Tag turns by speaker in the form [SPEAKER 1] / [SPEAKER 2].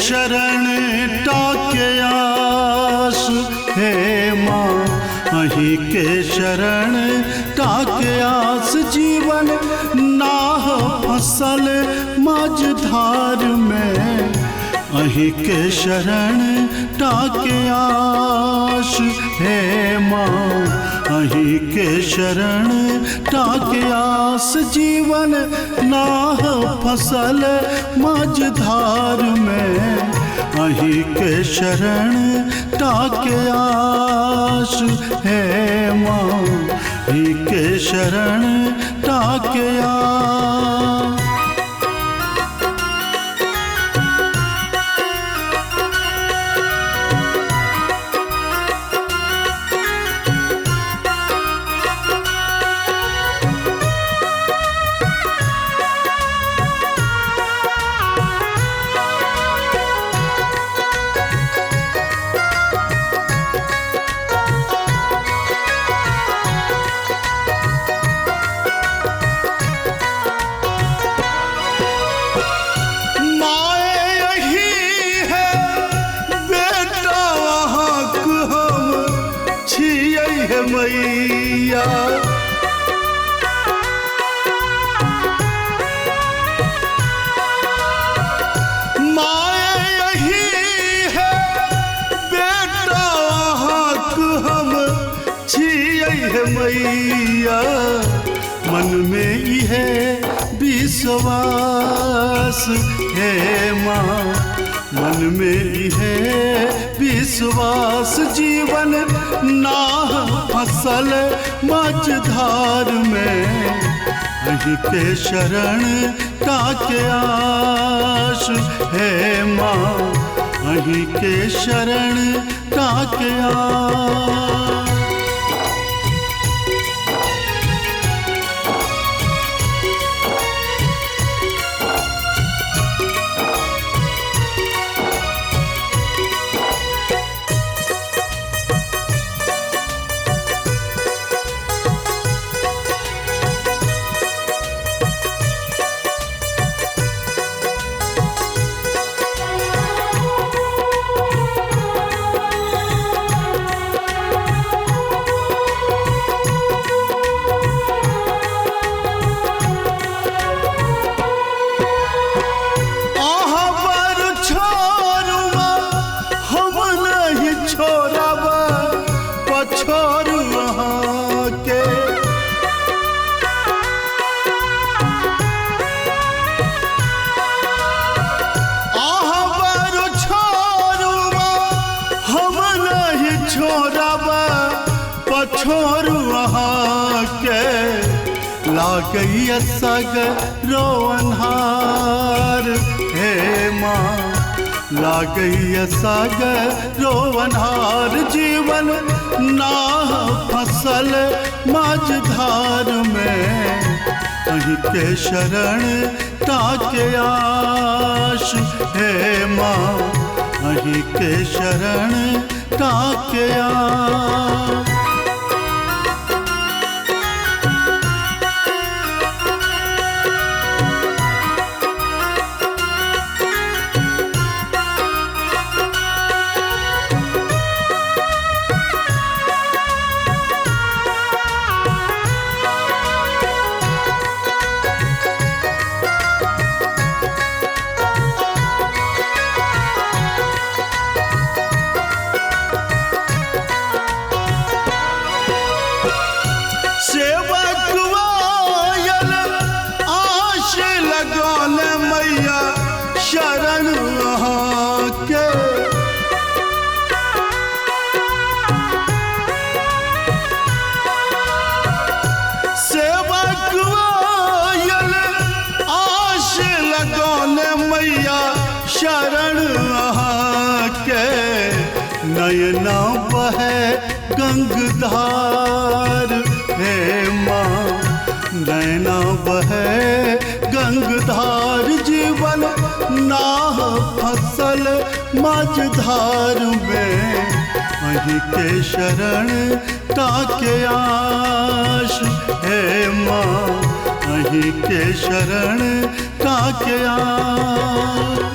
[SPEAKER 1] शरण टाके आस हे माँ, अहीं के शरण टाके आस। जीवन नाह फसल मझधार में, अहीं के शरण टाके आस हे माँ, अहीं के शरण टाके आस। जीवन नाह फसल मझधार में, अहीं के शरण टाके आस हे माँ, अहीं के शरण टाके आस। मैया माए यही है बेटा अहाँक हम छियै हे मैया, मन में इहे विश्वास हे माँ, मन में इहे विश्वास। जीवन नाह फसल मझधार में, अहीं के शरण टाके आस हे माँ, अहीं के शरण टाके आस। छोड़ू अहाँके अहाँ बड़ छोड़ू हम नहीं छोड़ब पछोड़ू अहाँके। लागैया सगरो अन्हार हे माँ, लागैया सगरो अन्हार। जीवन नाह फसल मझधार में, अहीं के शरण टाके आस हे माँ, अहीं के शरण टाके आस। शरण अहाँके सेवक आयल आश लगौने मैया शरण अहाँके। नयना बहे गंगधार हे माँ, नैना बहे गंगधार। जीवन नाह फसल मझधार में, अहीं के शरण टाके आस हे माँ, अहीं के शरण टाके आस।